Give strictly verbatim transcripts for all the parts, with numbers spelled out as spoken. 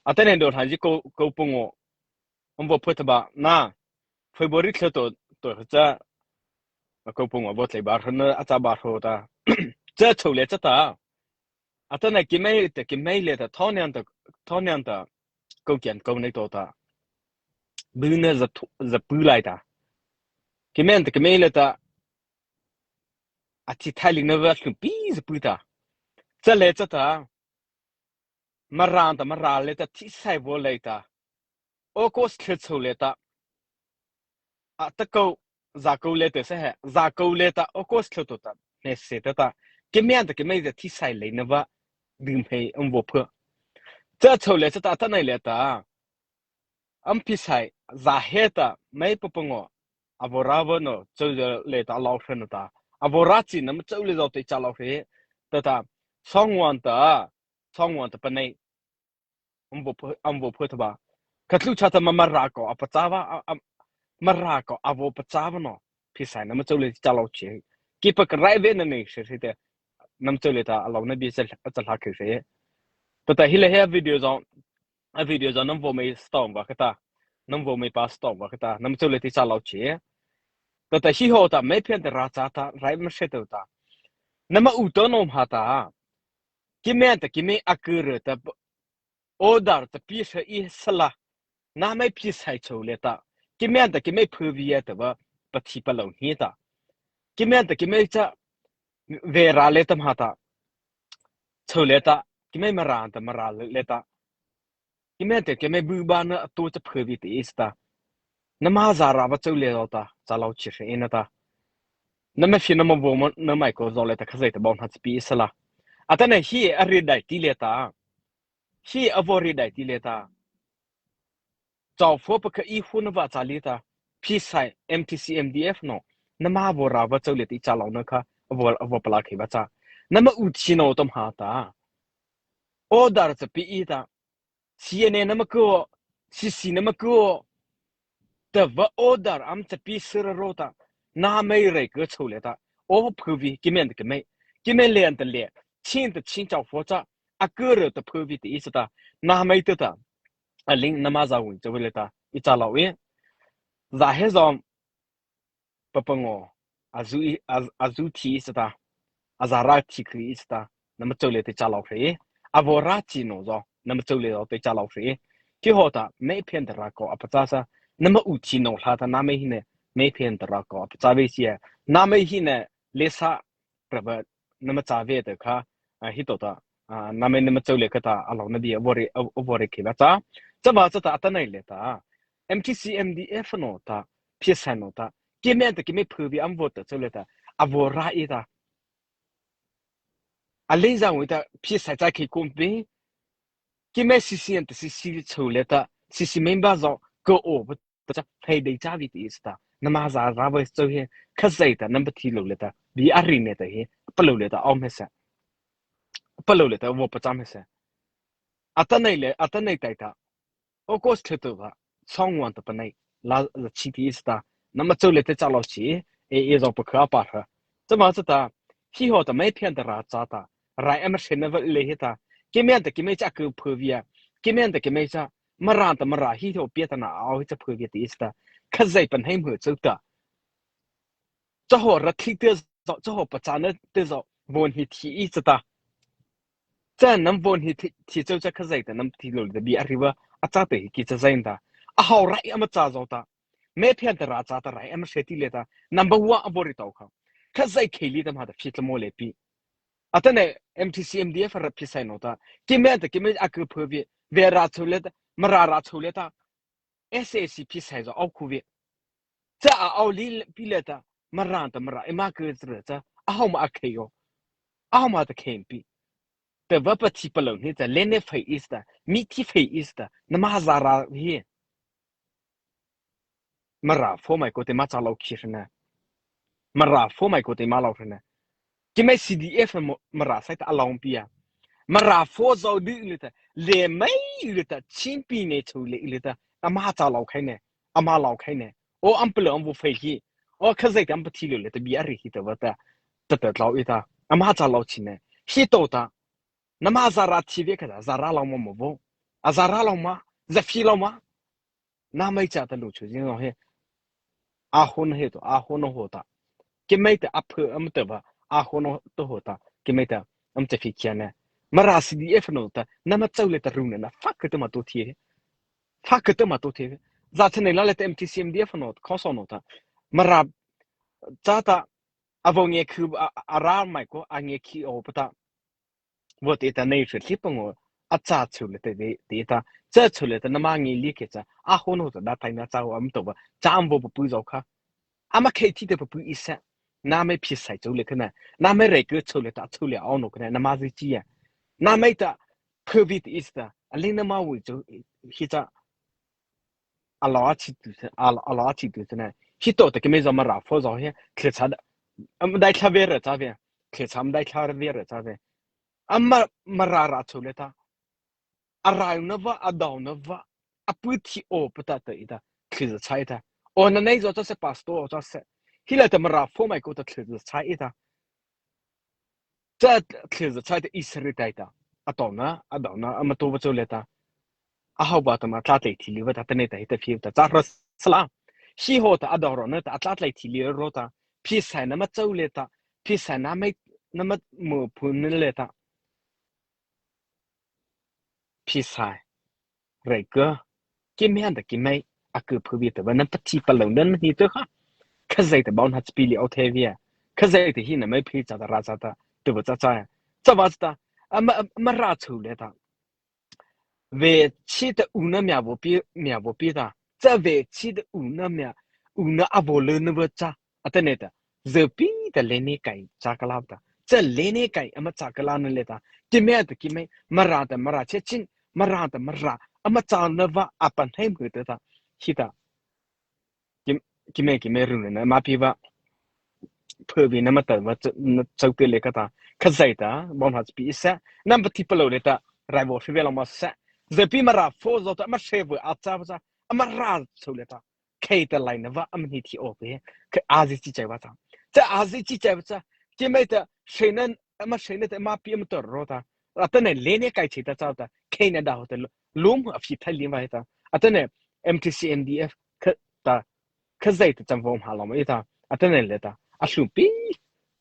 Atanoh dawhna zy kô, kô pangawh, ama vaw phuah ta ba, na, February thla to, to cha, kô pangawh vaw tlai ba hra na, a châ ba hra ta. Cha chô liata chata. Atanoh keimo ta, keimo liata, thôhna ta, thôhna ta, kô kian kô nei to ta. Byhnâ za thu, za py lai ta. Keimo ta, keimo liata, a thi thai ling na va hluhpi za py ta. Cha liata chata. Mara ta, Mara liata, thi sai vaw lai ta. August thla chô liata. A ta kô, za kô liata sa he, za kô liata, August thla to ta. Ne se ta ta. Keimo ta, keimo ta thi sai lai na va. Dym hei, ama vaw phuah. Cha chô liata chata, atanoh liata. Ama pheisaih, za heta, mei papangawh, a vaw râh vei no, chô liata a lao hra no ta. A vaw râh chi nama chô liata zy te cha lao hra. Ta ta, sawng vâta, sawng vâta panei. Ama vaw phuah, ama vaw phuah ta ba. Kha tlu cha ta ma Mara kô a pachâ vei, a, a, Mara kô a vaw pachâ vei no. Pheisaih nama chô liata cha lao chi. Ki pa ka rai vei na nei hra hra te. Nama chô liata a lao na bie cha, cha hla kha hra. Ta ta hi la he video zy. A video zy nama vaw mei stop va kha ta. Nama vaw mei pa stop va kha ta. Nama chô liata cha lao chi. Ta ta hi hawh ta mei phian ta râh chata, rai ama hre to ta. Nama u to no ma ta. Keimo ta, keimo a kô râh ta, order ta pie hra ei sala. Nama pheisaih chô liata. Keimo ta, keimo phuah vei ta va, pathi palôh hih ta. Keimo ta, keimo cha, Mara liata ma ta. Chô liata, keimo Mara ta, Mara liata. Keimo ta, keimo bu ba na to cha phuah vei te ei ta. Nama za râh va chô liata ta, cha lao chi hra ei na ta. Nama pheisaih nama vaw ma, nama kô zy liata khazia ta baona cha pie ei sala. Atanoh hi a ri dai ti liata. Hi a vaw ri dai ti liata. Chau pho pa kha ei hu na va cha liata. Pheisaih M T C M D F no. Nama vaw râh va chô liata ei cha lao na kha. A vaw, a vaw pala kha va cha. Nama u thi no to ma ta. Order cha pie ei ta. C N A nama kô, C C nama kô, ta va order ama cha pie sala ro ta, nama rei kô chô liata, o phuah vei, keimo ta keimo, keimo liata liata, chin ta chin chau pho cha, a kô râh ta phuah vei te ei ta, nama ta ta, a ling nama za vei chô liata, ei cha lao ei, za he zy, papangawh, a zu ei, a, a zu thi ei ta, a za râh thi kha ei ta, nama chô liata cha lao hra. A vaw râh chi no zy, nama chô liata cha lao hra. Kei hawh ta, mei phian ta râh kô a pachâ sa, nama u thi no hla ta, nama hi na, mei phian ta râh kô a pachâ vei sia, nama hi na, lei sa, pra ba, nama cha vei ta kha, a, hi to ta, a, nama nama chô liata kha ta, a lao na bie, a vaw ri, a, a vaw ri kha va cha. Cha va cha ta, atanoh liata. M T C M D F no ta, pheisaih no ta, keimo ta keimo phuah vei ama vaw ta chô liata, a vaw râh ei ta. A lei za vei ta, pheisaih cha kei kum pi, keimo C C N ta C C chô liata, C C member zy, kô o va ta cha, hei dei cha vei te ei ta, nama za râh va chô he, khazia ta, nama pathi lô liata, bie a ri ne ta he, palôh liata, a um he sa. Palôh liata, vaw pachâ he sa. Atanoh liata, atanoh tai ta. August thla to va, sawng vâta panei, la, la chi ti ei ta, nama chô liata cha lao chi, e, e zy pa kha pa hra. Cha ma cha ta, hi hawh ta mei phian ta râh cha ta, rai ama hre na va lei hi ta, keimo ta keimo cha kô phuah vei a, keimo ta keimo cha, Mara ta Mara hi hawh pie ta na au hi cha phuah vei te ei ta, khazia pa hnei mo chô ta. Cha hawh râh thi te zy, cha hawh pachâ na te zy, vaw hi thi ei ta. Cha nama vaw hi thi, thi chô cha khazia ta nama thi lô liata bie a ri va, a cha te hi kei cha zai ta. A hawh rai ama cha zy ta. Mei phian ta râh cha ta rai ama hre ti liata. Number one a vaw ri to kha. Khazia khei liata ma ta phi tla mo le pi. Atanoh M T C M D F râh pheisaih no ta. Keimo ta keimo a kô phuah vei. Vei râh chô liata. Mara râh chô liata. S A C pheisaih zy au khu vei. Cha a au li pi liata. Mara ta Mara. Eima kô cha râh cha. A hawh ma a khei yo. A hawh ma ta khei pi. Ta va pathi palôh hih ta. Lei ne phei ei ta. Mi thi phei ei ta. Nama za râh hi. Mara pho mei kô te ma cha lao khi hra na. Mara pho mei kô te ma lao hra na. Keimo C D F mo, Mara sai ta a lao pi a. Mara pho zy di liata, le mei liata, chin pi ne chô le liata, ama cha lao khai ne, ama lao khai ne. O ama palôh ama vaw phei hi. O khazia ta ama pathi lô liata bie a ri hi ta va ta. Ta ta lao ei ta. Ama cha lao chi ne. Hi to ta. Nama za râh thi vei kha ta, za râh lao ma mo vo. a za ra lo ma, za phi lo ma, nama ei cha ta lu chu zi no he, a hon he to, a hon ho ta, keimo ta a phu am ta ba, a hon to ho ta, keimo ta am cha phi kia ne, Mara C D F no ta, nama chau le ta ru ne na, fa ke ta ma to thi he, fa ke ta ma to thi he, za cha ne la le ta M T C M D F no, kho so no ta, Mara cha ta, a vo nge khu a, a ra mai ko, a nge khi o pa ta, vo te ta nei hri hli pa ngo, a cha chu le ta ve, te ta, cha chu le ta nama nge li ke cha, a hon ho ta da thai na cha ho am to ba, cha am vo pa pu zo kha. Ama khei thi ta pa pu i sa, nama ei phi sai chu le kha na, nama ei rei ke chu le ta, chu le a no kha na, nama zi chi ya. Nama ei ta, phu vi ti i sa ta, a le nama wi chu, hi cha, a lo a chi tu se, a lo, a lo a chi tu se na. Hi to ta keimo zo Mara pho zo he, khle cha da, am dai thla ve ra cha ve, khle cha am dai thla ve ra cha ve. Ama Mara ra chu le ta, a rai na va, a dau na va, a pu thi o pa ta ta i ta, khle za cha i ta. O na nei zo cha se pastor cha se. Hi la ta Mara pho mai ko ta khle za cha i ta. Cha thli za chai ta Israel tai ta. A to na, a dau na, a ma to va cho le ta. A hau ba ta ma tla tlai thi li va ta, ta nei ta hi ta phi ta cha ra sala. Hi ho ta a dau ro na ta, a tla tlai thi li ro ta. Phi sai na ma chau le ta. Phi sai na mai, na ma mo phu ni le ta. Phi sai. Rei ke, keimo ta keimo, a ke phu vi ta va na pa thi pa lo na ni ta kha. Kha zai ta bau na chi pi li au the via. Kha zai ta hi na mai phi cha ta ra cha ta, ta va cha cha. Cha va cha ta, a ma, a ma ra chu le ta. Ve chi ta u na mia vo pi, mia vo pi ta. Cha ve chi ta u na mia, u na a vo le na va cha. A ta nei ta, zeu pi ta le ne kai cha ka la ta. Cha le ne kai a ma cha ka la na le ta. Keimo ta keimo, Mara ta Mara che chin, Mara ta Mara, a ma cha na va a pa nei mu ta ta. Hi ta. Kim, keimo keimo ru na ma pi va. Phu vi na ma ta va ch-, na chau te le ka ta. Kha zai ta, bom ha pi sa. Nam pa thi pa lo le ta. Rai vo hri ve lo ma sa. Zeu pi Mara pho zo ta, ma hre vo a cha va cha. A ma ra chu le ta. Khei ta lai na va am ni thi o pe. Kha a zi chi chai va cha. Cha a zi chi chai va cha. Keimo ta hre na, ma hre na ta ma pi am to ro ta. A ta nei le ne kai chi ta cha ta. Khei na da ho ta lo. Lum a phi thai li va ta. A ta nei M T C M D F kha ta. Kha zai ta cham vo ha lo ma i ta. A ta nei le ta. A hlu pi.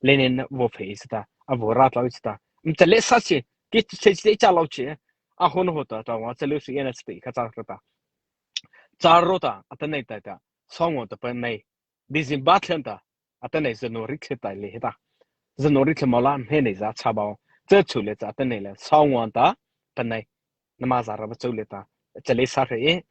Le ne na vo phe i sa ta. A vo ra tlau i sa ta. M cha le sa chi. Ki chi chi cha lo chi. A hon ho ta ta wa cha le su ya na chi ta. Kha cha ta. Cha ro ta, a ta nei ta ta, sawng wan ta pa nei, December thlen ta, a ta nei January thlen ta le he ta. January thlen ma la, he nei za cha bao, cha chu le cha a ta nei le, sawng wan ta, pa nei, nama za ra ba chu le ta, cha le sa he e,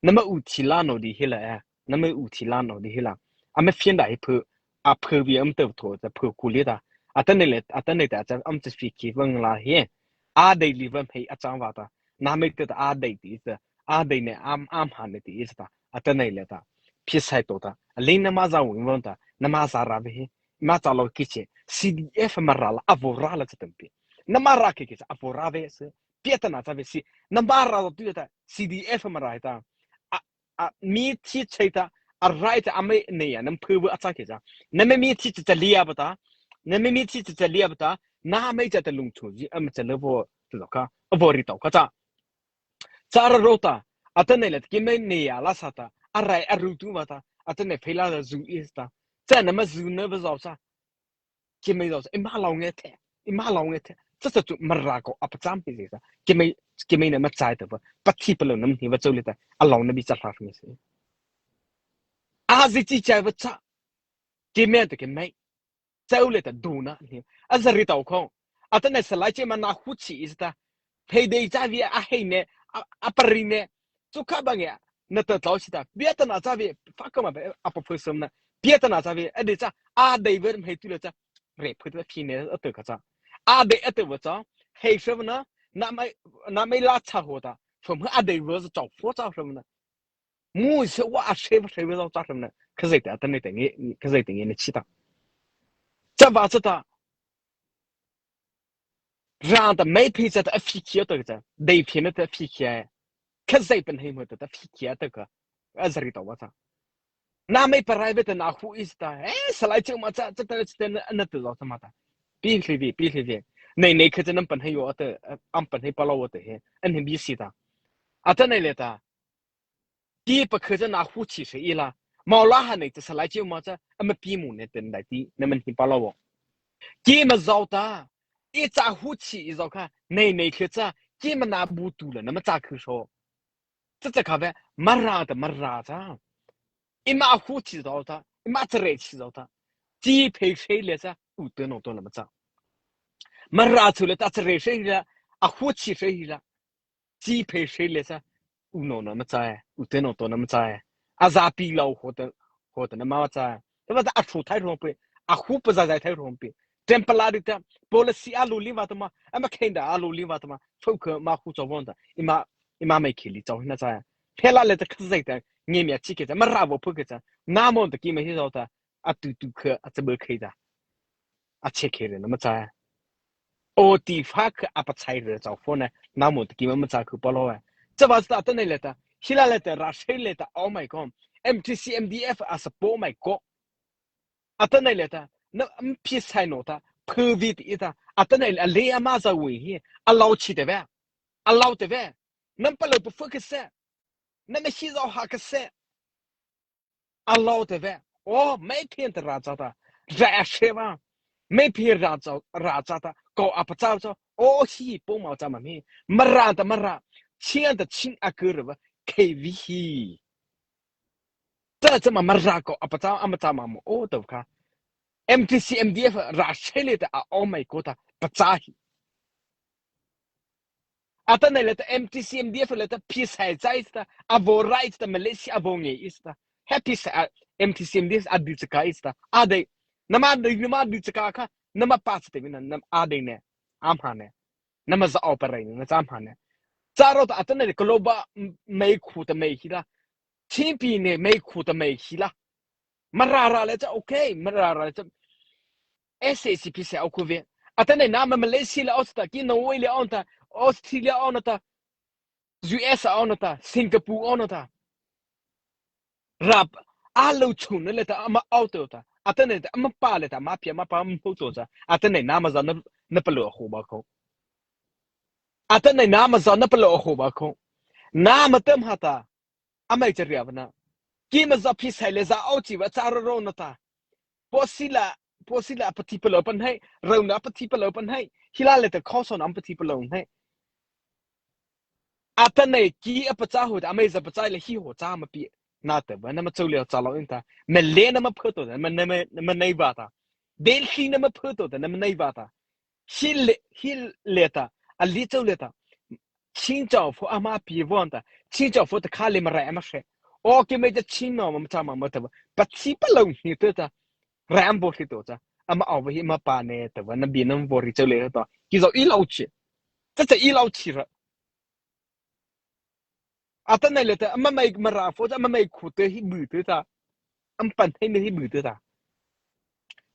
nama u thi la no di he la e, nama u thi la no di he la. A ma fian da he phu, a phu vi am ta tho, ta phu ku le ta. A ta nei le, a ta nei ta, cha am cha fi ki vang la he. A dei li vang he a chang va ta. Nama ta a dei ti ta. A dei ne am, am ha ne ti ta. A ta nei le ta. Phi sai to ta. A le nama za wing vang ta. Nama za ra ve he. Ma cha lo ki che. C D F Mara la, a vo ra la cha tam pi. Nama ra ke ke cha, a vo ra ve se. Pia ta na cha ve si. Nama ra lo tu ta. C D F Mara ta. A, a, mi thi chai ta. A rai ta, a mai ne ya, nam phu a cha ke cha. Nama mi thi cha cha li ya ba ta. Nama mi thi cha cha li ya ba ta. Nama cha ta lung chu ji, am cha le vo, tu ka. A vo ri to ka cha. Cha ra ro ta, a ta nei le, keimo nei ya la sa ta, a rai a ru tu va ta, a ta nei phei la zu i ta. Cha nama zu na va zau sa. Keimo zau sa, i ma lo nge the, i ma lo nge the. Cha cha chu Mara ko a pa cham pi sa. Keimo, keimo na ma chai ta va, pa thi pa lo nam ni va chau le ta, a lo na bi cha hla mi se. A zi chi chai va cha. Keimo ta keimo. Chau le ta du na ni. A za ri tau kho. A ta nei sa lai che ma na hu chi i ta. Phei dei cha vi a hei ne, a, a pa ri ne. Chu kha ba nge, na ta tau chi ta. Bia ta na cha vi, fa ka ma ba, a pa phu sum na. Bia ta na cha vi, a dei cha, a dei ver hei tu le cha. Re phu ta phi ne, a ta ka cha. A dei a ta va cha. Hei sum na, na mai, na mai la cha ho ta. Sum a dei ver cha phu cha sum na. Mu se wa a se va se va zau cha sum na. Kha zai ta ta nei ta nge, kha zai ta nge ne chi ta. Cha va cha ta. Rang ta mai phi cha ta a phi kia ta cha. Dei phi na ta a phi kia. Kha zai pen hei mo ta ta phi kia ta ka. A za ri ta wa cha. Na mai pa rai ve ta na hu i ta. Eh, sa lai che ma cha, cha ta, cha ta na, na ta zau cha ma ta. Pi hli vi, pi hli vi. Nei, nei kha cha nam pen hei yo ta, am pen hei pa lo ta he. An hei bi si ta. Atanoh liata, kei pakha cha na hu chi se ei la, Mawlana ha nei cha Salai Chiu Mo cha ama pi mu ne ten dai ti na man hi pa lo. Keima zao ta, ei cha hu chi ei zao kha, nei nei kha cha, keima na bu tu la na ma cha khu so. Cha cha kha ve, Mara ta Mara cha. Eima hu chi zao ta, eima cha re chi zao ta. Chi phei se le cha, u te no to la ma cha. Mara chu le ta cha re se la, a hu chi se la. Chi phei se le cha, u no na ma cha e, u te no to na ma cha e. A za pi lo ho te, ho te na ma cha e. Te ba ta a thu thai ro pe, a hu pa za za thai ro pe. Temple a di ta, policy a lu li va ta ma, ama kenda a lu li va ta ma. Thu kha ma hu cho von ta. Eima, eima mai khi li cho na cha e. Phe la le ta kha zai ta, nge mi a chi ke cha, Mara vo phu ke cha. Na mo ta keima hi zao ta, a tu tu kha, a cha ba khai ta. A che khe re na ma cha e. O ti fa kha a pa chai re chao fo na, na mo ta keima ma cha khu pa lo e. Cha ba ta atanoh liata, hi la liata, ra se liata, oh my God. M T C, M D F a support my God. Atanoh liata, na, m pi sai no ta, phu vi ti ta, atanoh liata, le ama za wi hi, a lo chi te ve. A lo te ve. Nam pa lo pa fu ke se. Na me hi zo ha ke se. A lo te ve. O, mei phi ta ra cha ta. Ra se va. Mei phi ra cha, ra cha ta. Ko a pa cha cha. O hi po ma cha ma mi. Mara ta Mara. Chin ta Chin a ke re va. Kei vi hi. Ta cha ma Mara ko a pa cha a ma cha ma mo. O to kha. M T C, M D F ra se liata a o mai ko ta. Pa cha hi. Atanoh liata M T C M D F liata phi sai chai ta, a vo rai ta, Malaysia a vo nge ei ta. He phi sai, a, M T C M D F a di chaka ei ta. A dei, nama dei, nama di chaka kha, nama pa cha te na, nam a dei ne, am ha ne. Nama za o pa rai ne, na cha am ha ne. Cha ro ta atanoh liata ko lo ba, m-, mei khu ta mei hi la. Chin pi ne mei khu ta mei hi la. Mara ra le cha, okay, Mara ra le cha. S A C phi sai o khu ve. Atanoh nama Malaysia le o ta, ki Norway le o ta, Australia o ta, U S o ta, Singapore o ta. Rap, a lo chu na le ta, ama o to ta. Atanoh ta, ama pa le ta, ama pia, ama pa mo to cha. Atanoh nama za na, na pa lo ho ba ko. Atanoh nama za na pa lo ho ba ko. Nama tam ha ta. Amai cha ria va na. Keima za phi sai le za o chi va cha ro ro na ta. Posila, posila a pa thi pa lo pa nei, ro na pa thi pa lo pa nei. Hi la le ta kho so na pa thi pa lo nei. Atanoh ki a pa cha ho ta, amai za pa cha le hi ho cha ma pi. Na ta va na ma chau le cha lo in ta. Me le na ma pho to ta, ma, na ma, na ma nei va ta. Delhi na ma pho to ta, na ma nei va ta. Hi le, hi le ta, a li chau le ta. Chin chau fo ama pi von ta. Chin chau fo ta kha le ma rai ama se. O ki me ta chin no ma cha ma ma ta ba. Pa chi pa lo ni ta ta. Ram bo si to cha. Ama o hi ma pa ne ta ba na bi nam bo ri chau le ta. Ki zo i lo chi. Ta ta i lo chi ra. Atanoh liata, ama mei Mara fo cha, ama mei khu te hi bu te ta. Am pan he ne hi bu te ta.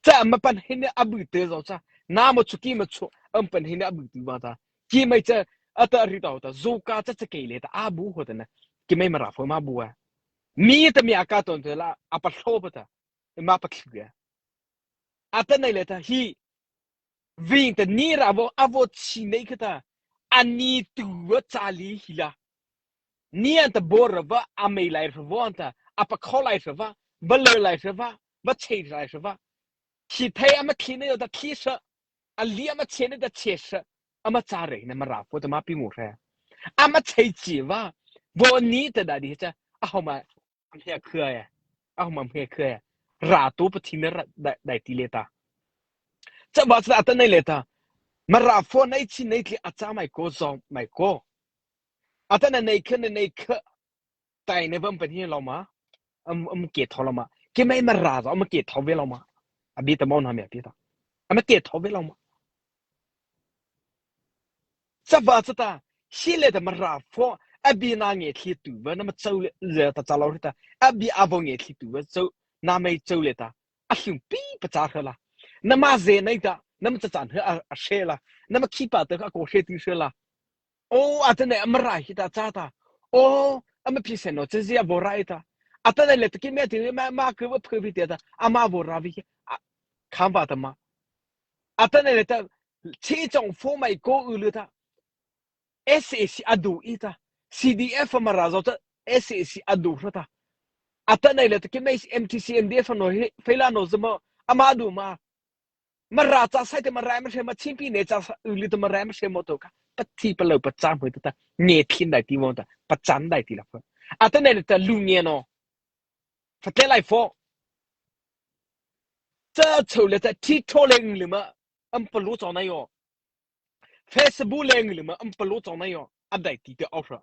Cha ama pan he ne a bu te zo cha. Na mo chu ki ma chu, am pan he ne a bu tu ba ta. Ki mai cha, ata ri tau ta, zo ka cha cha kei le ta, a bu ho ta na. Ki mai Mara fo ma bu a. Mi ta mi a ka ton te la, a pa hlo pa ta. Ma pa thlu a. Atanoh liata hi, ving ta ni ra vo, a vo chi nei kha ta, a ni tu va cha li hi la. Ni an ta bo ra va, a mei lai ra vo an ta, a pa kho lai ra va, ba lo lai ra va, ba chei lai ra va. Chi thei ama thi nei ta thi sa, a li ama che nei ta che sa, ama cha re na Mara fo ta ma pi mu re. Ama chei chi va, vo ni ta da di cha, a ho ma, am he khua ya. A ho ma am he khua ya. Ra to pa thi na ra da, dai ti le ta. Cha ba cha atanoh le ta. Mara fo nei chi nei tli a cha mai ko zo mai ko. Atanoh nei kha nei kha. Tai ne vam pan hi lo ma. Am, am ke tho lo ma. Ki mai Mara zo, am ke tho ve lo ma. A bi ta mo na mi a pi ta. Am ke tho ve lo ma. Cha va cha ta, hi le ta Mara fo, a bi na nge thli tu va, na ma chau le, le ta cha lo ri ta. A bi a vo nge thli tu va, chau, na mai chau le ta. A hlum pi pa cha hra la. Na ma ze nei ta, na ma cha chan hra a, a she la. Na ma khi pa ta ka ko she tu she la. O, atanoh ama ra hi ta cha ta. O, ama phi se no, cha zia vo ra i ta. Atanoh le ta ki me ti ma, ma ku va phu vi te ta. Ama vo ra vi. A, kham va ta ma. Atanoh le ta, chi chong fo mai ko u lu ta. S A C a du i ta. C D F Mara zy ta, S A C a du hra ta. Atanoh liata keimo M T C M D F no he, pheila no zy ma, ama du ma. Mara cha sai ta Mara ma se ma chimpi ne cha sa u li ta Mara ma se mo to ka. Pati palôh pacham hui ta ta. Nge thin dai ti mo ta. Pacham dai ti la pha. Atanoh liata lu nge no. Pha te lai pho. Cha chô liata TikTok le ngi li ma. Am palu chô na yo. Facebook le ngi li ma am palu chô na yo, a dai ti te aw hra.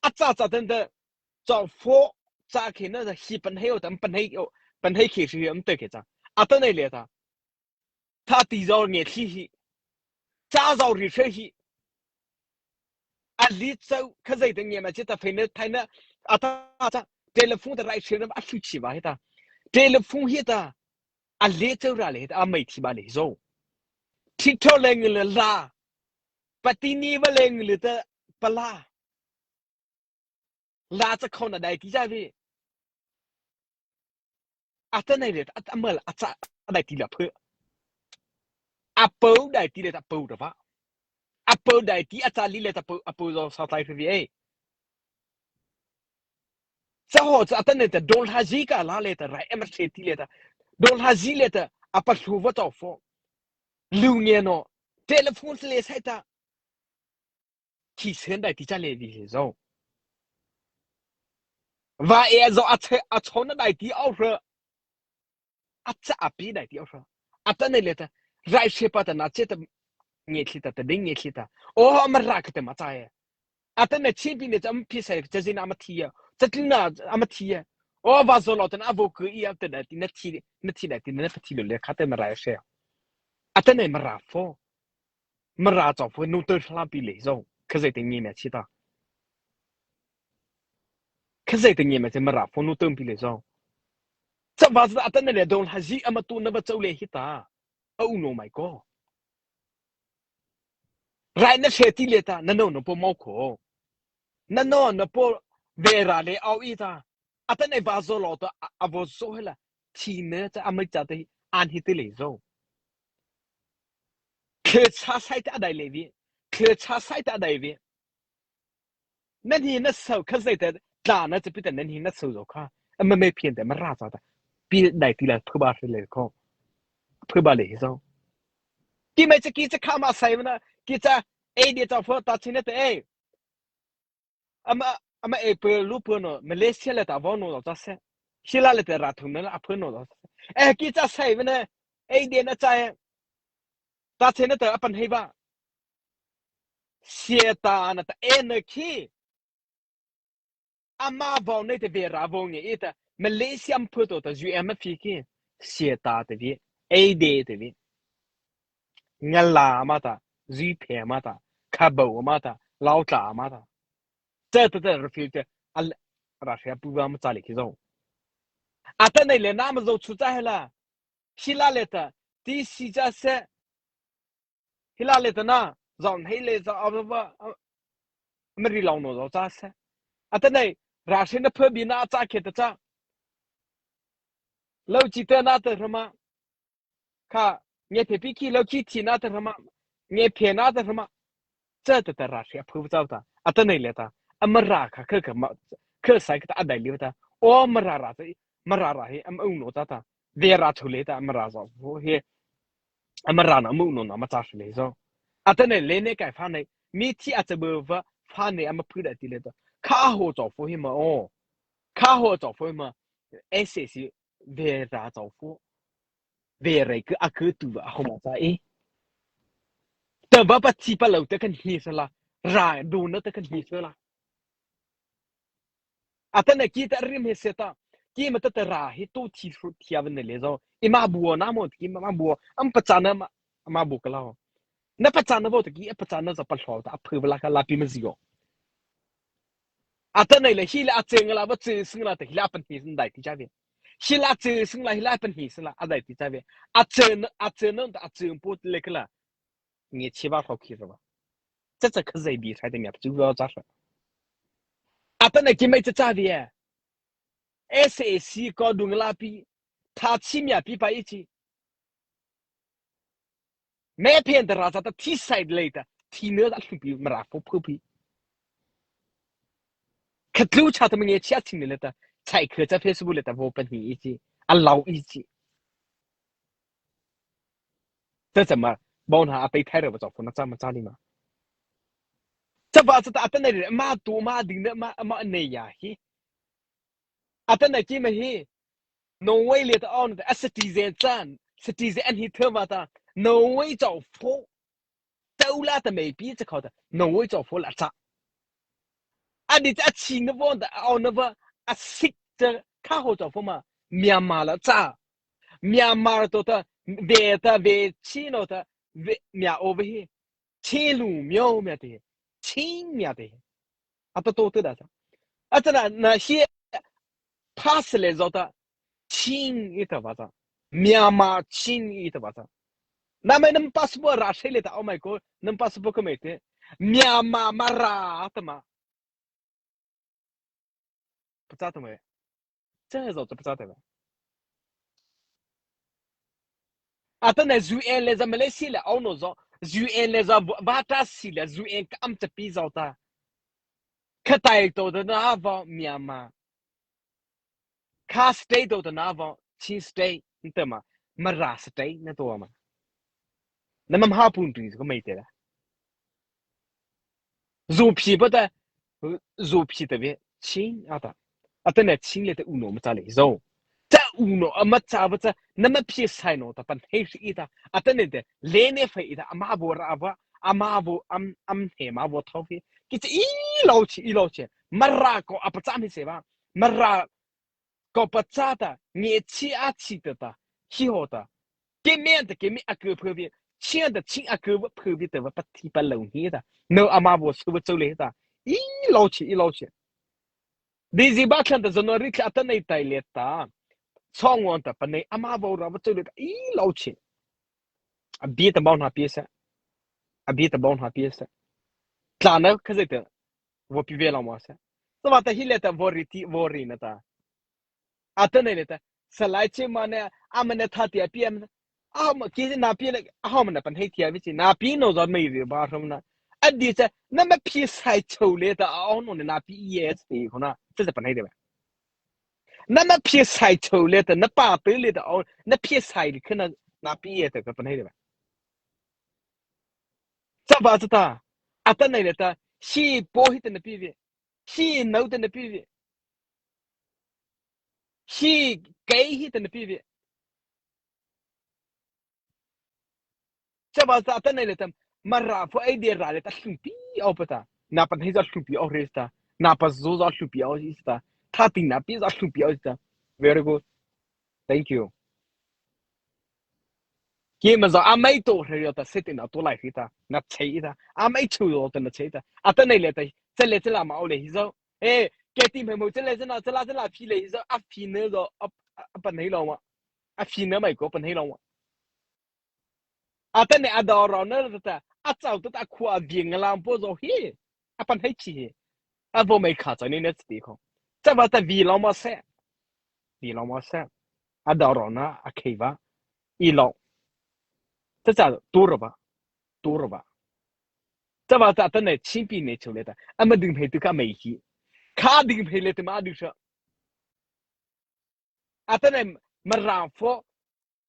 A cha cha ten te, cha pho, cha khe na hi pan hei o ta, pan hei o, pan hei khe shi am te khe cha. Atanoh liata. Tha ti zo nge thi hi. Cha zo ri she hi. A li chô, Khazoh te nge ma chi ta phe ne thai na, a ta cha, telephone ta rai she na, a hlu chi ba hi ta. Telephone hi ta, a li chô ra le hi ta, a mai thi ba le hi zo. TikTok le ngi li la. Pati ni ba le ngi li ta pala. La cha khona dai ti cha vi. Atanoh liata, at amal, a cha, a dai ti la pha. A pau dai ti liata pau ta va. A pau dai ti a cha li liata pau, a pau zo sa tai vi e. Cha ho cha atanoh liata dol ha zi ka la liata rai em se ti liata. Dol ha zi liata a pa hlu va chô pho. Lu nge no. Telephone le sai ta. Thi sen dai ti cha le vi he zo. Va e zo a che, a chona dai ti aw hra. A cha a pi dai ti aw hra. Atanoh liata. Rai shepherd ta na che ta. Nge thi ta ta ding nge thi ta. O Mara ka te ma cha e. Atanoh chimpi ne cha am pi sai cha zina ma thi ya. Cha tlina ama thi ya. O va zo lo ta na a vo ku i a te dai ti na thi, na thi dai ti na pa thi lo le kha te Mara she. Atanoh Mara pho. Mara chô pho nu tơ hla pi le zo. Khazoh te nge ma chi ta. Khazoh te nge ma chi Mara pho nu tơ pi le zo. Cha va za atanoh le dol ha zi ama tu na va chô le hi ta. A u no mai ko. Rai na se ti le ta, na no no po mau ko. Na no no po ve ra le au i ta. Atanoh va zo lo ta, a, a vo zo he la. Thi ne cha a mai cha te, an hi te le zo. Khe cha sai ta dai le vi. Khe cha sai ta dai vi. Nan hi na sau Khazoh te, ta na cha pi ta nan hi na sau zo kha. A ma me phian te Mara cha ta. Pi dai ti la phu ba le ko. Phu ba le zo. Ki mai cha ki cha kha ma sai na, ki cha, e de cha pho ta chi na te e. Ama, ama e phe lu phe no, Malaysia le ta vo no lo cha se. Sila le te ra thung na a phe no lo cha se. E ki cha sai ve na, e de na cha e. Ta che na ta a pan hei ba. Sia ta na ta e na ki. Ama vo ne te ve ra vo nge i ta. Malaysia am phe to ta U M fi ki. Sia ta te vi. E de te vi. Nga la ma ta, zui phe ma ta, kha bo ma ta, lao tla ma ta. Tsa ta ta ra phi te, al, ra phi a pu va ma tsa le ki zo. Atanoh le na ma zo chu tsa he la. Hi la le ta, ti si tsa se. Hi la le ta na, zo hei le zo a va, a, ma ri lao no zo tsa se. Atanoh, ra phi na phe bi na tsa khe ta tsa. Lo chi te na te ra ma. Kha, nge phe pi ki lo ki thi na ta ra ma, nge phe na ta ra ma. Tsa ta ta ra phi a phu tsa ta. Atanoh le ta. A Mara kha kha kha ma, kha sai ka ta a dai li ta. O Mara ra ta, Mara ra he, am u no ta ta. Ve ra chu le ta, a Mara zo. Ho he. A Mara na mu no na ma cha le zo. Atanoh le ne kai pha ne. Mi thi a cha bu va, pha ne a ma phu da ti le ta. Kha ho zo pho he ma o. Kha ho zo pho he ma. S A C ve ra zo pho. Ve rei ke a ke tu va ho ma cha e. Ta va pa thi pa lo ta kan hi sa la. Ra do na ta kan hi sa la. Atanoh ki ta rim he se ta. Ki ma ta ta ra he to thi ru thi a va ne le zo. I ma bu na mo ki ma bu. Am pa cha na ma, ma bu ka la. Na pa cha na vo ta ki, a pa cha na za pa lo ta. A phe va la ka la pi ma zi yo. Atanoh le hi la a cheng la va cheng sing la ta hi la pan hi sing dai ti cha ve. Hi la cheng sing la hi la pan hi sing la a dai ti cha ve. A cheng, a cheng na ta a cheng po le ka la. Nge chi va lo ki ra va. Cha cha kha zai bi thai ta mia chu va cha sa. Atanoh ki mai cha cha ve. S A C ko dung la pi. Tha chi mia pi pa i chi. Me phen ta ra cha ta thi sai le ta. Thi ne a hlu pi Mara pho pho pi. Tlu cha ta ma nge chia ching ne le ta. Chai khe cha Facebook le ta vo pan hi i chi. A lau i chi. Ta cha ma, bau na a tai thai ra ba cha pho na cha ma cha li ma. Cha ba cha ta a ta na ri ma tu ma ding ne ma ma ne ya hi. A ta na ki ma hi. Norway le ta on ta a citizen chan. Citizen an hi thơ ba ta. Norway chau pho. Tau la ta mei pi cha khau ta. Norway chau pho la cha. A di cha a chi na von ta a on na va a sik cha kha ho chau pho ma. Myanmar la cha. Myanmar to ta ve ta ve chi no ta ve mya o ve hi. Chi lu myo mya te. Chi mya te. A ta to te da cha. A ta na na hi pass le zo ta. Chin i ta va ta. Myanmar Chin i ta va ta. Na mai nam passport ra se le ta, oh my God, nam passport ko mai te. Myanmar Mara ta ma. Pachâ ta mai. Cha zo cha pachâ ta ba. A ta na U N le za Malaysia le au no zo. U N le za va ta si le U N ka am cha pi zo ta. Kha tai to ta na va Myanmar. Kha state to ta na va Chin state nta ma Mara state na to ma. Na ma ha pun tu ko mai te la. Zu phi pa ta, zu phi ta ve Chin a ta. A ta na Chin le ta u no ma cha le zo. Cha u no a ma cha ba cha na ma phi sai no ta pan hei si i ta. A ta ne te le ne fai i ta a ma bo ra ba a ma bo am am he ma bo thau fi. Ki chi i lo chi i lo chi. Mara ko a pa cha mi se ba. Mara ko pa cha ta nge chi a chi ta ta hi ho ta. Ke me ta ke me a ke phe vi. Chi ta chi a ke phe vi ta va pa thi pa lo hi ta. No a ma bo su ba chau le ta. I lo chi i lo chi. Di zi ba khan ta January kha ta nei tai le ta. Chong won ta pa nei a ma bo ra ba chau le ta. I lo chi. A bi ta bau na pi sa. A bi ta bau na pi sa. Tla na kha zai ta. Vo pi ve la ma sa. Sa ba ta hi le ta vo ri ti vo ri na ta. A ta nei le ta. Sa lai chi ma ne a ma ne tha ti a pi am. A ma ki na pi le a ha ma na pan hei ti a vi chi na pi no zo mai ri ba rom na. A di cha na ma pi sai chau le ta a no ne na pi yes ti ko na. Cha cha pan hei de ba. Na ma pi sai chau le ta na pa te le ta a na pi sai le kha na na pi yes ta ka pan hei de ba. Cha ba cha ta. A ta nei le ta. Hi po hi ta na pi ve. Hi no ta na pi ve. Hi kei hi ta na pi ve. Cha ba cha ta nei le ta. Mara pho ai de ra le ta hlum pi au pa ta. Na pan hei za hlum pi au re ta. Na pa zo za hlum pi au i ta. Tha ting na pi za hlum pi au i ta. Very good. Thank you. Ki ma za a mai to re yo ta se te na to lai hi ta. Na chei i ta. A mai chu yo ta na chei ta. A ta nei le ta. Cha le cha la ma au le hi zo. E, ke ti mai mo cha le cha na cha la cha la phi le hi zo. A phi ne zo. A, a, a pan hei lo ma. A phi ne mai ko pan hei lo ma. A ta ne a da ra na ta. A chau ta ta khua a vi nga lam po zo hi. A pan hei chi hi. A vo mai kha cha ni ne ti ko. Cha ba ta vi lo ma se. Vi lo ma se. A da ra na a khei va. I lo. Cha cha tu ro ba. Tu ro ba. Cha ba cha ta ne chin pi ne chau le ta. A ma ding phei tu kha mai hi. Kha ding phei le tu ma ding sa. A ta ne ma ra pho.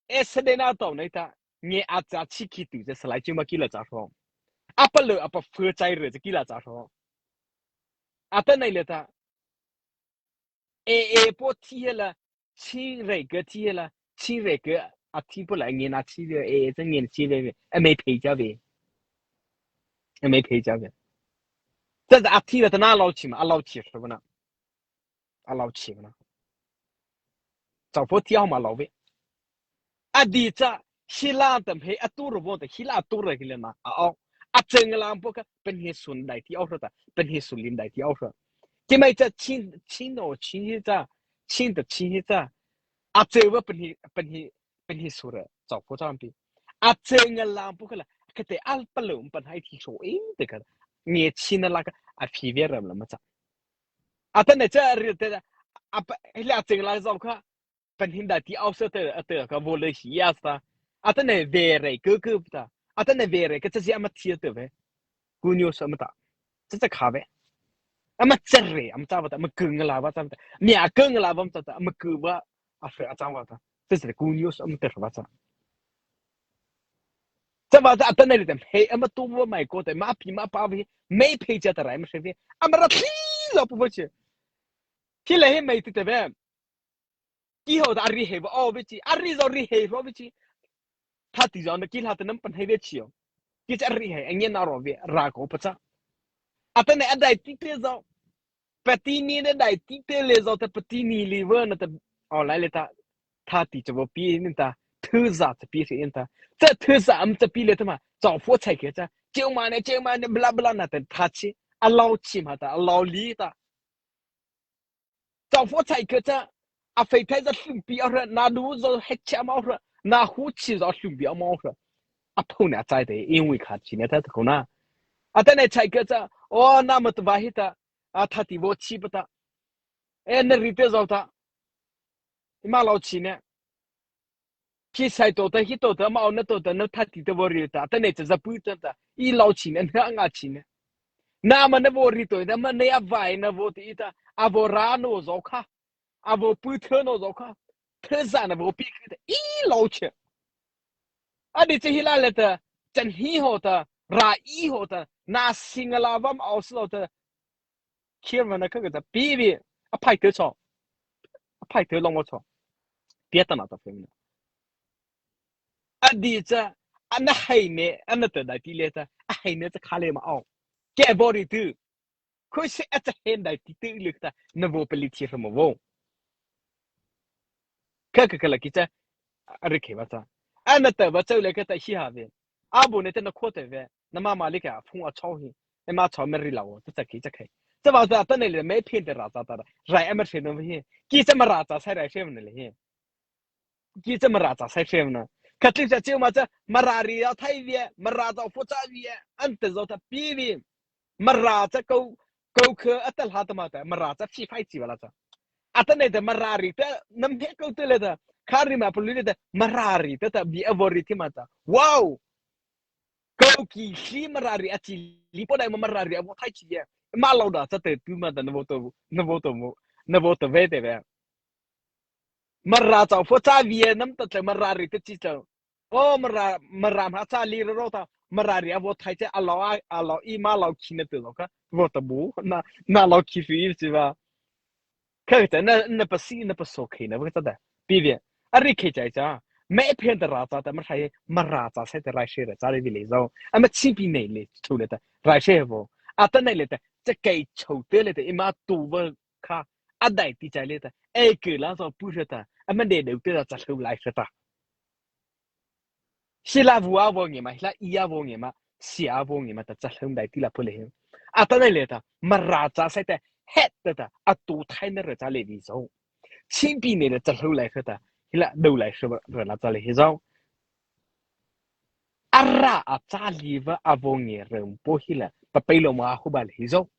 E sa de na to nei ta. Nge a cha chi ki tu cha sa lai chi ma ki la cha ro. A pa le a pa phe chai re cha ki la cha ro. A ta nei le ta. E, e, po thi he la, chi rei ke thi he la, chi rei ke a thi po la nge na chi ve, e, e, nge chi ve, e, mei phei cha ve. E, mei phei cha ve. Ta a thi la ta na lau chi ma, a lau chi so na. A lau chi na. Chau po thi a ma lau ve. A di cha, hi la tam he, a tu ro bo ta, hi la tu ro hi le na, a au. A cheng lam po ka, pen he sun dai ti au ro ta, pen he sun lim dai ti au ro. Ki mai cha chin, chin no, chin hi cha, chin ta chin hi cha. A che wa pen he, pen he, pen he su re, chau po cha pi. A cheng lam po ka la, ka te al pa lo, pen hai ti so ing te ka. Nge chin la ka, a phi ve ram la ma cha. A ta ne cha ri te, a pa, he la cheng la zau ka, Pan hin da ti au sa te, a te ka vo le hi ya sa. A te ne ve rei ke ke ta. A te ne ve rei ke cha zi a ma ti te ve. Ku nyu sa ma ta. Cha cha kha ve. ama chare ama châ vâta, ama ku ngala vâta, ama ku ngala vâta, ama ku vâ a hre a châ vâta, tê se ku news ama tê vâta. Chavâta atanoh liata he ama tu vâ mai ko te, ama pi ama pa vei, mei phei cha ta rai ama hre vei, ama ra thli zo pu vâ chi. Khi le he mei ti te vei. Ki ho ta a ri he vâ o vei chi, a ri zo ri he ro vei chi. Tha ti zo na ki la ta nam pan he vei chi o. Ki cha ri he, a nge na ro vei, ra ko pa cha. Atanoh a dai ti te zo. Pati ni na dai ti te le zo ta pati ni li vâ na ta, o lai le ta. Tha ti cha vâ pi ni ta, thu za cha pi si ni ta. Cha thu za am cha pi le ta ma, chao pho chai ke cha. Cheu ma ne, cheu ma ne, bla bla na ta tha chi. A lao chi ma ta, a lao li ta. Chao pho chai ke cha, a phei thai za hlum pi a hra, na du zo he cha ma hra, na hu chi zo hlum pi a ma hra. A pho na chai te, in wi kha chi ne ta ko na. Atanoh chai ke cha, o na ma ta va hi ta, a tha ti vâ chi pa ta. E na ri te zo ta. I ma lao chi ne. Khi sai to ta, hi to ta, ma o na to ta, na tha ti ta vâ ri ta, atanoh cha za pu ta ta, i lao chi ne, na nga chi ne. Na ma na vâ ri to, na ma na ya vai na vâ ti ta, a vâ ra no zo kha, a vâ pu thei no zo kha, thei za na vâ pi kha ta, i lao chi. A di chi hi la le ta, chan hi ho ta, ra i ho ta, na sing la va ma o so ta, Khi ma na kha ka ta pi vi, a phai te cho. A phai te long ma cho. Pia ta na ta fe mi na. A di cha, a na hai ne, a na ta dai ti le ta, a hai ne cha kha le ma au. Ke vâ ri tu. Khu se a cha hen dai ti tu le ta, na vâ pali thi ma vâ. Kha kha kha la ki cha, a ri khe ba cha. A na ta ba cha le ka ta hi ha ve. A bu ne ta na kho te ve. Na ma ma li ka phung a chau hi. E ma chau me ri la wo, ta cha ki cha khai. Cha ba cha ta ne le me phin te ra cha ta ra. Rai a ma hre no hi. Ki cha ma ra cha sai rai hre no le hi. Ki cha ma ra cha sai hre no. Ka tling cha chiu ma cha, ma ra ri a thai vi, ma ra cha pho cha vi, an te zo ta pi vi. Ma ra cha ko, ko kha a ta la ta ma ta, ma ra cha fi fai chi va la cha. A ta ne ta ma ra ri ta, nam he ko te le ta. Kha ri ma pu li le ta, ma ra ri ta ta, bi a vâ ri ti ma ta. Wow! Ko ki hli ma ra ri a chi li po dai ma ma ra ri a vâ thai chi ye. Ma lo da cha te tu ma ta na vâ to, na vâ to mo, na vâ to ve te ve. Ma ra cha pho cha vi ye nam ta cha ma ra ri te chi cha. O ma ra, ma ra ma cha li ro ro ta. Ma ra ri a vâ thai cha a lo a, a lo i ma lo ki na te lo ka. Vâ ta bu, na, na lo ki fi i chi va. Kha ta na, na pa si, na pa so khai na vâ ta da. Pi ve. A ri khai chai cha. Me phen ta ra cha ta ma thai, ma ra cha sai ta rai she ra cha le vi le zo. A ma chin pi nei le chu le ta. Rai she vo. A ta nei le ta. Cha kai chau te le ta. I ma tu vâ kha. A dai ti chai le ta. E ke la zo pu she ta. A ma de de te ta cha hlo lai she ta. Hi la vu a vâ nge ma, hi la i a vâ nge ma, si a vâ nge ma ta cha hlo dai ti la pu le hi. A ta nei le ta, ma ra cha sai ta, het ta ta, a tu thai na ra cha le vi zo. Chin pi nei le cha hlo lai kha ta, hi la do lai she ra la cha le hi zo. A ra a cha li va a vâ nge ra po hi la, pa pai lo ma hu ba le hi zo.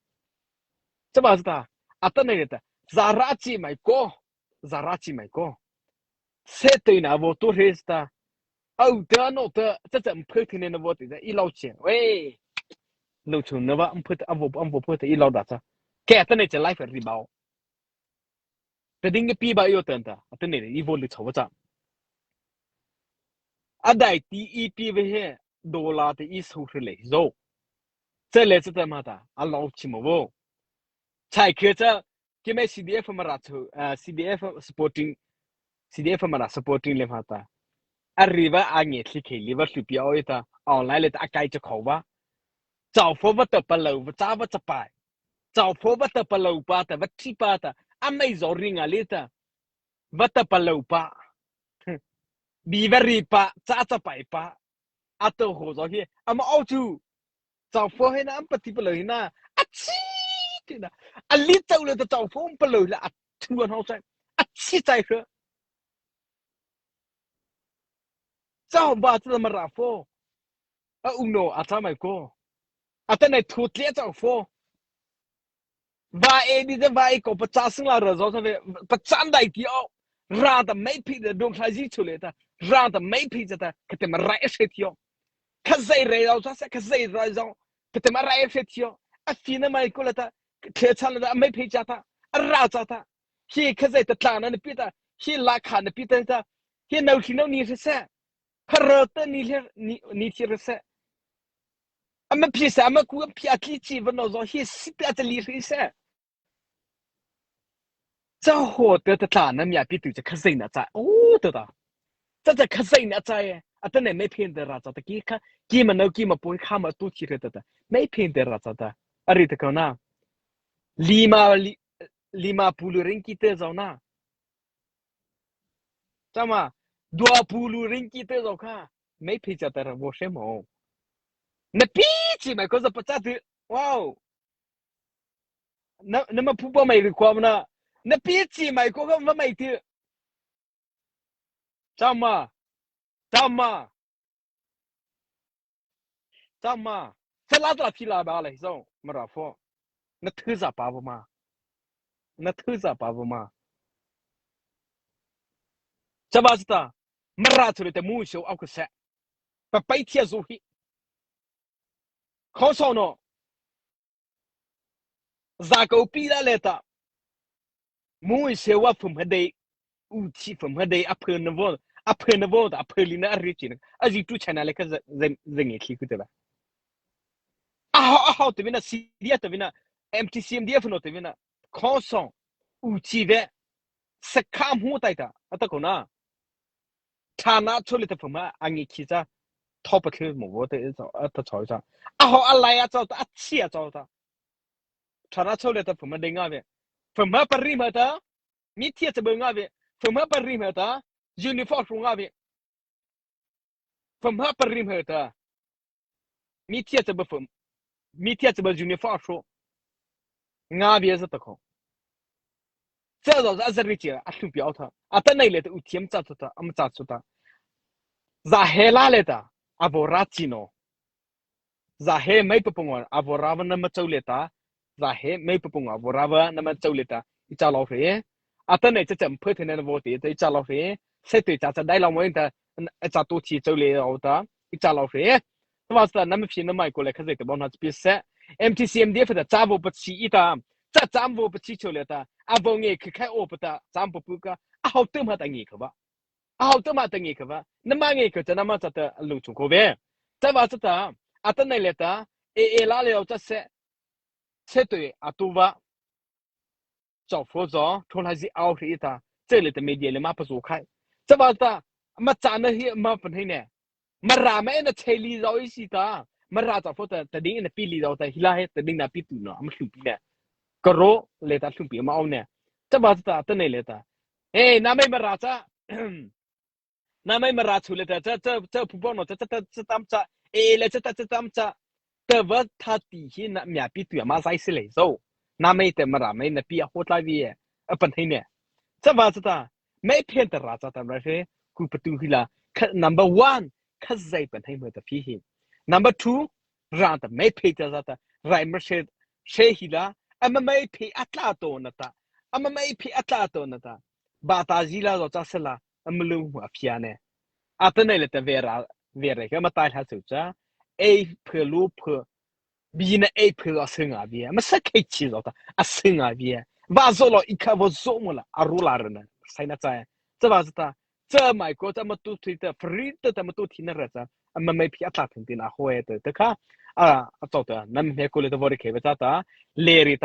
Cha ba ta, a ta nei le ta, za ra chi mai ko, za ra chi mai ko. Se te na vâ to hre ta. Au ta no ta, cha cha mphe the ne na vâ te ta, i lo che. We. Lo chu na va mphe ta, a vâ, a vâ phe ta, i lo da cha. Ke ta nei cha life ri bao. Ta ding pi ba yo ta ta, a ta nei i vâ lu cha va cha. A dai ti i pi ve he, dollar te i so hre le zo. Che le cha ta ma ta, a lo chi mo vo. Chai khe cha, ki me C D F ma ra chu, ah, C D F supporting, C D F ma ra supporting le ma ta. A ri va a nge thli khe li va hlu pi a oi ta, online le ta a kai cha kho va. Chao pho va ta pa lo, va cha va cha pai. Chao pho va ta pa lo pa ta, va thi pa ta, a mei zo ri nga le ta. Va ta pa lo pa. Bi va ri pa, cha cha pai pa. A to ho zo hi, ama au chu. Chao pho he na, am pa ti pa lo hi na. A chi ti na. A li chao le ta chao pho am pa lo la, a thu an hau chai. A chi chai kha. Chao ba ta ma ra pho. A u no, a cha mai ko. A ta nei thu tle chao pho. Va e di de va e ko pa cha sing la ra zo sa ve, pa chan dai ti o. Ra ta mei phi de dong khai zi chu le ta. Ra ta mei phi cha ta, ka te ma rai a she ti o. Ka zei rai zo sa, ka zei rai zo. Ka te ma rai a she ti o. A fi na mai ko le ta. thei cha na ta, a mei phei cha ta, a ra cha ta. Hi Khazoh ta tla na na pi ta, hi la kha na pi ta ta, hi nau thi nau ni thi se, pha ra ta ni thi, ni, ni thi se. A ma pi se, a ma ku a pi a ki chi va no zo, hi si pi a ta li thi se. Cha ho ta ta tla na mi a pi tu cha Khazoh na cha, o ta ta. Cha cha Khazoh na cha e, a ta na mei phei ta ra cha ta ki kha, ki ma nau ki ma poi kha ma tu thi ta ta. Mei phei ta ra cha ta. A ri ta ka na. Lima, li, lima puluh ringgit te zao na. Chama, dua puluh ringgit te zao kha. Mei phei cha ta ra vo she mo. Na pi chi mai ko za pa cha tu. Wow. Na, na ma phu pa mai ri kwa na. Na pi chi mai ko ka ma mai tu. Chama. Chama. Chama. Cha la cha thi la ba le zao. Mara pho. Na thu za pa ba ma. Na thu za pa ba ma. Cha ba cha ta. Mara chu le te mu sho au ka se. Pa pai thia zu hi. Kho so no. Za ko pi la le ta. Mu i se wa phum ha dei. U chi phum ha dei a phun na vo. A phun na vo ta a phun li na a ri chi na. A zi tu china le ka za, za, za nge khi ku te ba. A hao, a hao te vina, Syria te vina, M T C M D F no te vina. Kho so. U chi ve. Sa kha mu tai ta. A ta ko na. Thana chole ta phama a ngi khi cha, thawpa thlu mo vo te cha, a ta chaw cha. A haw a lai a chaw ta, a chi a chaw ta. Thana chole ta phama dei nga ve. Phama pari ma ta, mi thia cha beu nga ve. Phama pari ma ta, uniform ru nga ve. Phama pari ma ta. Mi thia cha beu pham. Mi thia cha beu uniform ru. Nga ve za ta ko. Cha zo za za ri chi a hlu pi au tha. A ta nei le ta u thiam cha chu ta, am cha chu ta. Za he la le ta, a vo ra chi no. Za he mei pa pung a vo ra va na ma chau le ta. Za he mei pa pung a vo ra va na ma chau le ta. I cha lo hre. A ta nei cha cham phe the na vo te ta i cha lo hre. Se te cha cha dai lo mo ta, a cha tu chi chau le au ta. I cha lo hre. Tva sa nama phi na mai ko le kha zai ta bon ha pi se. M T C M D F ta cha vo pa chi i ta. Cha cham vo pa chi cho le ta. A vo nge kha khai o pa ta cham pa pu ka. A hau tum ha ta nge kha ba. A hau tum ha ta nge kha ba. Nama nge kha cha nama cha ta lu chung ko ve. Tva sa ta. A ta nei le ta. E e la le au cha se. Se tu a tu va. Chau fo zo, thon ha zi au hri ta, che le ta media le ma pa zo khai. Cha ba ta, ma cha na hi ma pa hei ne. Ma ra ma e na che li zo i si ta. Ma ra chau fo ta, ta ding na pi li zo ta, hi la he ta ding na pi tu no, ma hlu pi ne. Ka ro le ta hlu pi ma au ne. Cha ba ta, ta nei le ta. Hey, na mei ma ra cha. Na mei ma ra chu le ta, cha, cha, cha phu bo no, cha, cha, cha, cha tam cha, e le cha, cha, cha tam cha. Ta va tha ti hi na mia pi tu ya ma zai se le zo. Na mei te ma ra mei na pi a hot lai vi e. A pan hei ne. Cha va cha ta. Mei phen ta ra cha ta ra he. Ku pa tu hi la. Kha, number one. Kha zai pan hei mo ta phi hi. Number two. Ra ta mei phe ta za ta. Rai ma she, she hi la. A ma mei phe a tla to na ta. A ma mei phe a tla to na ta. Ba ta zi la zo cha se la. A ma lu a phi a ne. A ta nei le ta ve ra, ve re ka ma tai ha chu cha. Ei phe lu phe. Bi na ei phe a se nga bi. Ma sa kei chi zo ta. A se nga bi. Va zo lo i kha vo zo mo la. A ru la re na. Sai na cha. Cha va cha ta. Cha mai ko cha ma tu thi ta. Free ta ta ma tu thi na ra cha. A ma mei phe a tla thung ti na ho e ta. Ta kha. A, a chau ta. Nam he ko le ta vo re ke ve cha ta. Le ri ta.